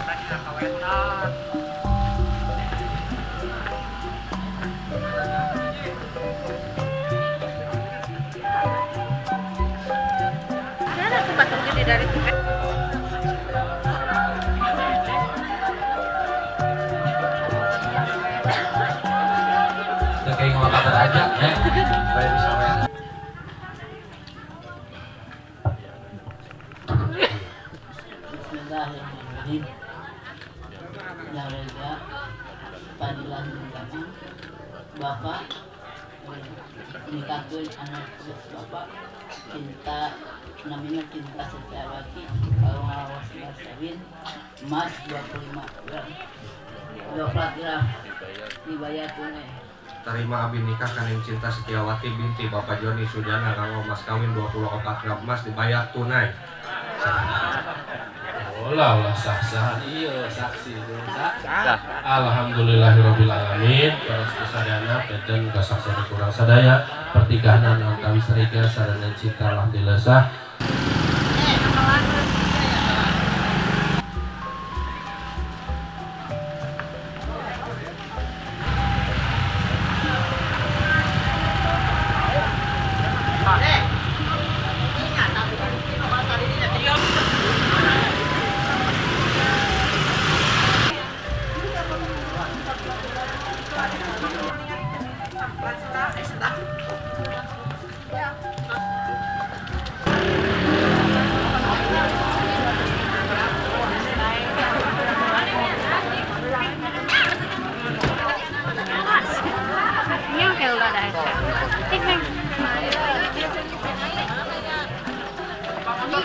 Dina ka wetan. Teu kayak ngomong aja ya. Supaya bisa main. Bismillahirrahmanirrahim. Ya Reza Fadilah Zaman, Bapak nikahkeun anak Bapak Cinta, namanya Cinta Setiawati, kalau ngawas kawin emas 25 gram, 24 gram, dibayar tunai. Terima abi nikah ka Neng Cinta Setiawati binti Bapak Joni Sujana kanggo mas kawin 24 gram emas dibayar tunai. Olah ulah sah-sah iya saksi sah. Alhamdulillahirabbil alamin. Para sadayana benten kasaksian kurang sadaya pernikahan antawis Rega sareng Cinta alhamdulillah sah.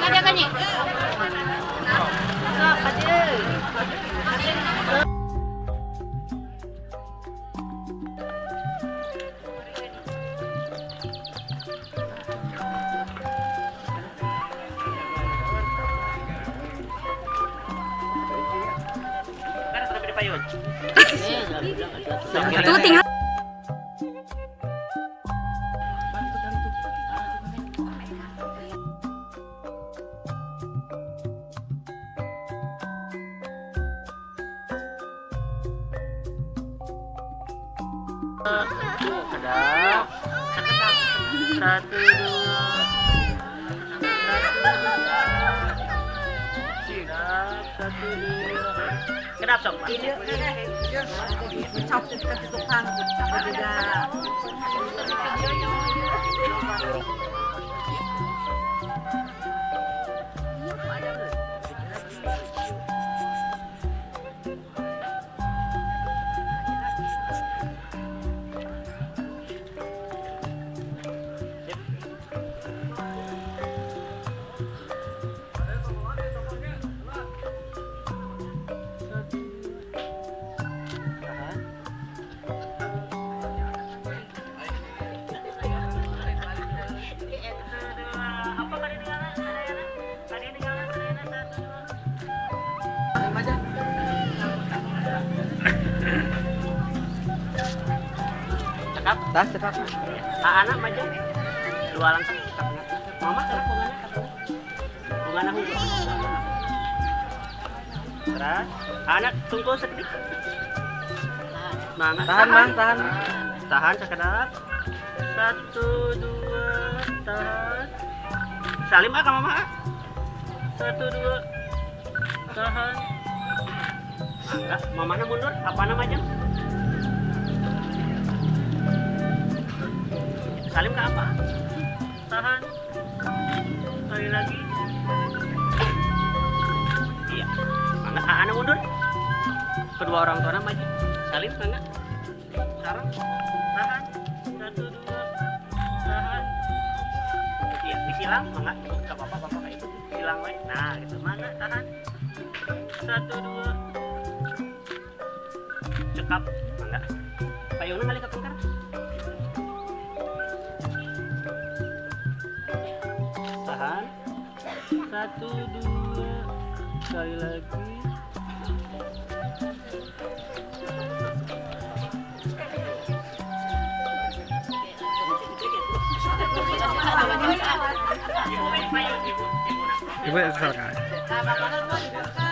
Ada kan nih? Sok, kadieu. Kan tapi di payun. Tuh tinggal. Kedap. Sakedap. Satu dua. Satu dua. Siap, satu dua. Kedap sok, Pak. Tahan. Apa kali tinggalan? Kali tinggalan satu dua. Cekap, Tah, cekap. Anak maju. Dua langsung cekap. Mama sekarang bunganya bungana hukum. Terus, anak tunggu sedikit. Mama, Tahan, Mang, tahan. Tahan sekedap. Satu, dua, tahan. Salim ah ke mama ah. Satu, dua, tahan. Mangga, mamanya mundur, apa namanya? Salim ke apa? Tahan. Sekali lagi. Iya. Mangga, anak mundur. Kedua orang tua maju. Salim, mangga. Sarang. Tahan. Satu, dua. Tahan. Iya, disilang, mangga. Gak apa-apa, bapak kayak itu. Silang, we. Nah, gitu. Mangga, tahan. Satu, dua. Cekap, mangga. Payungnya kali ke pengkar. Tahan. Satu, dua. Sekali lagi. Ibu silakan. Nah, bapaknya mau dibuka.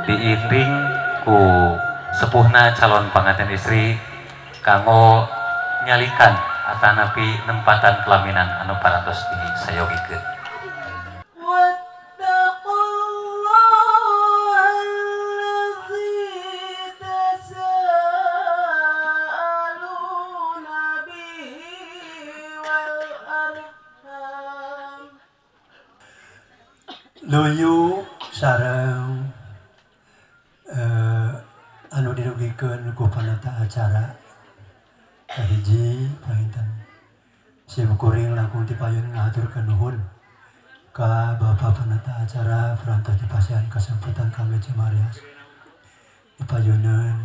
Diiring ku sepuhna calon panganten istri kanggo nyalikan atanapi nempatan pelaminan anu parantos disayogikeun. Luyu sareng anu didugikeun ku panata acara kahiji panginten simkuring langkung tipayun ngahaturkeun nuhun ka Bapak panata acara perantos dipasihan kesempatan kangge Cimarias dipayuneun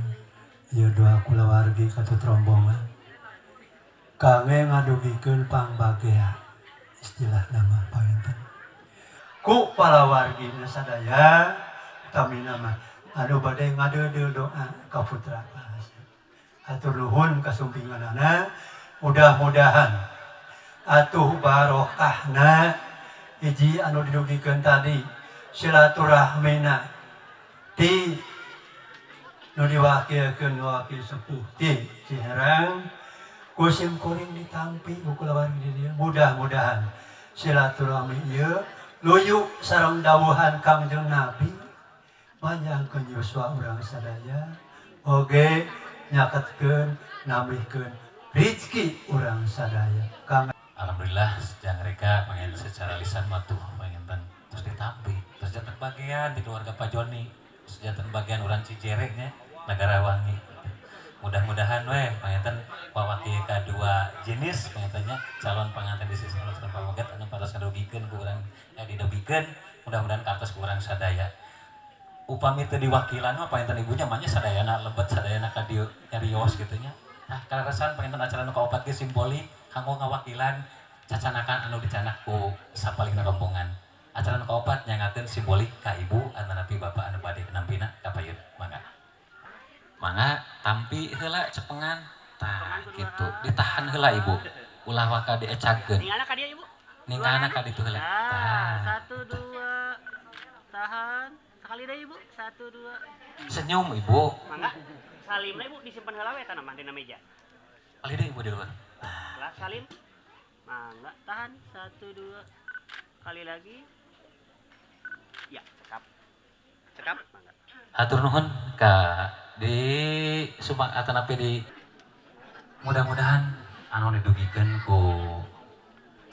ieu doa kulawargi katut rombongan kangge ngadugikeun pangbagea istilah nama panginten ku palawargi sadaya utamina mah anu bade ngadeudeuh doa ka putra hatur nuhun kasumpinganana mudah-mudahan atuh barokahna hiji anu didugikeun tadi silaturahmina ti nu diwakilkeun wakil sepuh ti Ciherang ku simkuring ditampi ku kulawargi di dieu mudah-mudahan silaturahmi ieu luyu sareng dawuhan Kangjeng Nabi panjangkeun yuswa urang sadaya oge nyaketkeun nambihkeun rezeki urang sadaya. Kang alhamdulillah sejak mereka pengen secara lisan matuh pengen terus ditampi terus jantan bagian di keluarga Pak Joni terus jantan bagian urang Cijerek nya Negara Wangi mudah-mudahan weh pengen wawaki kedua jenis pengennya calon pengantin di sisi calon pameget anu paras ngadugikeun ku urang didugikeun mudah-mudahan kantos ku urang sadaya upami teu diwakilan mah panginten ibunya mah nya sadayana lebet sadayana ka dieu nyarios kitu nya. Nah, kaleresan panginten acara nu kaopat ge simbolik kanggo ngawakilan cacanakan anu dicanak ku sapalihna rombongan. Acara nu kaopat nyangakeun simbolik ka ibu atanapi bapak anu bade nampina ka payun. Mangga. Mangga tampi heula cepengan. Tah kitu ditahan heula ibu. Ulah waka diecagkeun. Ningalna ka dieu ibu. Ningalna ka ditu heula. Tah, 1 2 tahan. Sekali deh ibu, 1 2. Senyum ibu. Mangga, salimna ibu disimpan heula we tanaman dina meja. Kali deh ibu di luar. Lah salim. Mangga, tahan 1 2. Kali lagi. Ya, cekap. Cekap, mangga. Hatur nuhun ka di Subang atanapi di mudah-mudahan anu didugikeun ku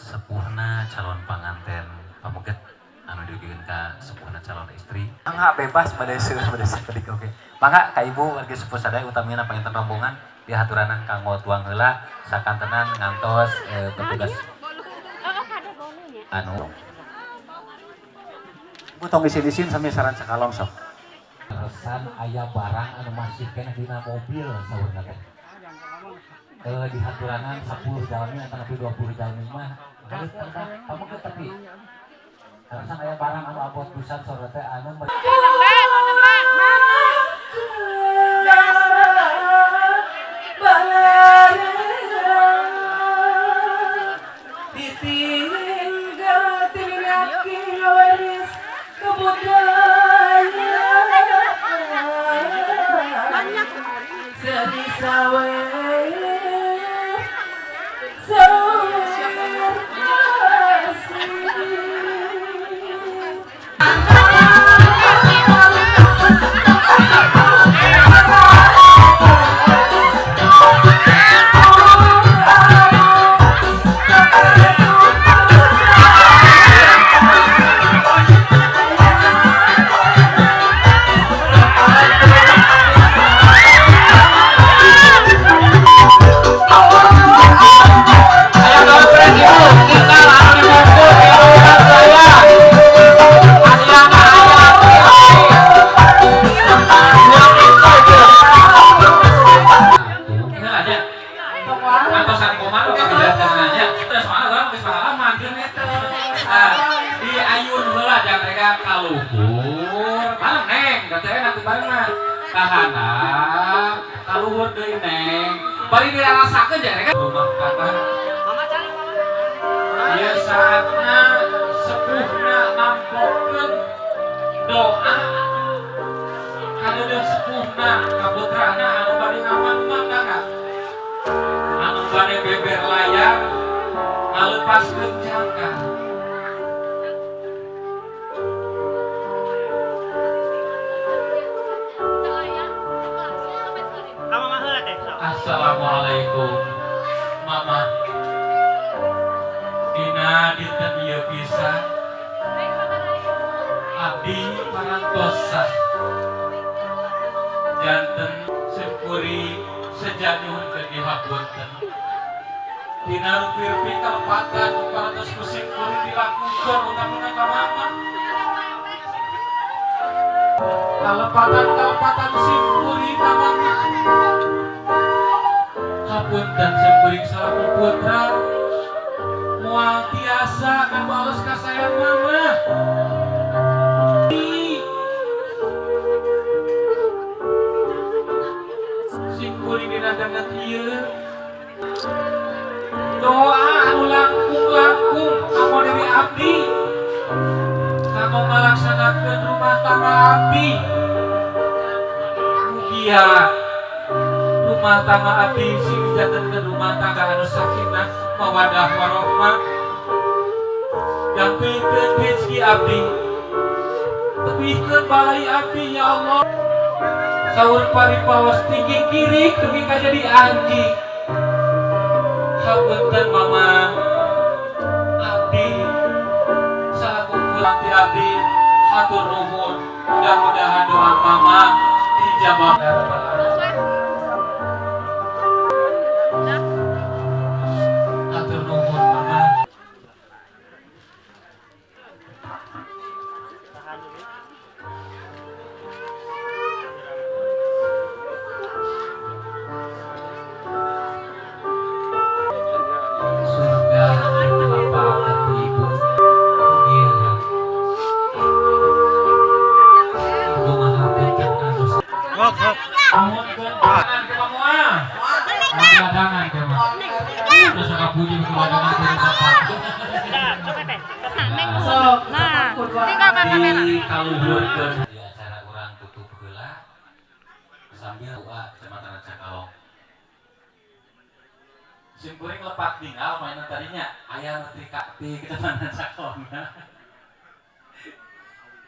sepuhna calon panganten pameget anu didugikeun ka sepuhna calon istri. Mangga bebas bade seueur bade sakedik oge. Mangga ka ibu wargi sepuh sadaya utamina panginten rombongan dihaturanan kanggo tuang heula sakantenan ngantos petugas anu. Ibu tong isin-isin sami saran sakalong sok. Resan aya barang anu masih keneh dina mobil saurna teh. Dihaturanan 10 jalmi atanapi 20 jalmi mah harus pameget tapi resan aya barang anu abot pisan saurna teh anu Rega kaluhur bareng neng, katanya nanti bareng mah kahandap kaluhur deui neng. Bari dirasakeun ja Rega rumah tangga. Ieu saatna sepuhna nampokeun doa kadeudeuh sepuhna ka putrana anu bade ngaman mangga anu bade beber layar ngalepaskeun jangka. Assalamualaikum Mama. Dina dinten ieu pisan abdi parantos janten syukuri sejanuhun ke dihapunten. Dina rupi-rupi kalepatan parantos ku syukuri dilakukan utamina ka mama. Kalepatan-kalepatan syukuri ka mama. Hapunten simkuring salaku putra moal tiasa ngabales ka sayang mama. Simkuring dina danget ieu doa anu langkung-langkung kanggo diri abdi kanggo ngalaksanakeun rumah tangga abdi. Mugia rumah tangga abdi sing jantenkeun rumah tangga anu sakinah mawadah warohmah gampilkeun rezeki abdi tebihkeun balai abdi ya Allah. Saur paripaos tinggi kiri dugi ka jadi anjing. Hapunten mama abdi salaku putra abdi hatur nuhun mudah-mudahan doa mama dijabah. Hatur nuhun mama. Surga bapak dan ibu mugia ibu ngahapunten anu tangan ke pamoal ladangan ke mah udah sok puji ke ladangan ke bapak. Nah, tinggalkan kamera. Dikaluhurkeun di acara urang tutup heula sambil doa Kecamatan Rancakalong. Simkuring lepat tinggal mainan tadinya aya nu ti Kecamatan Rancakalong.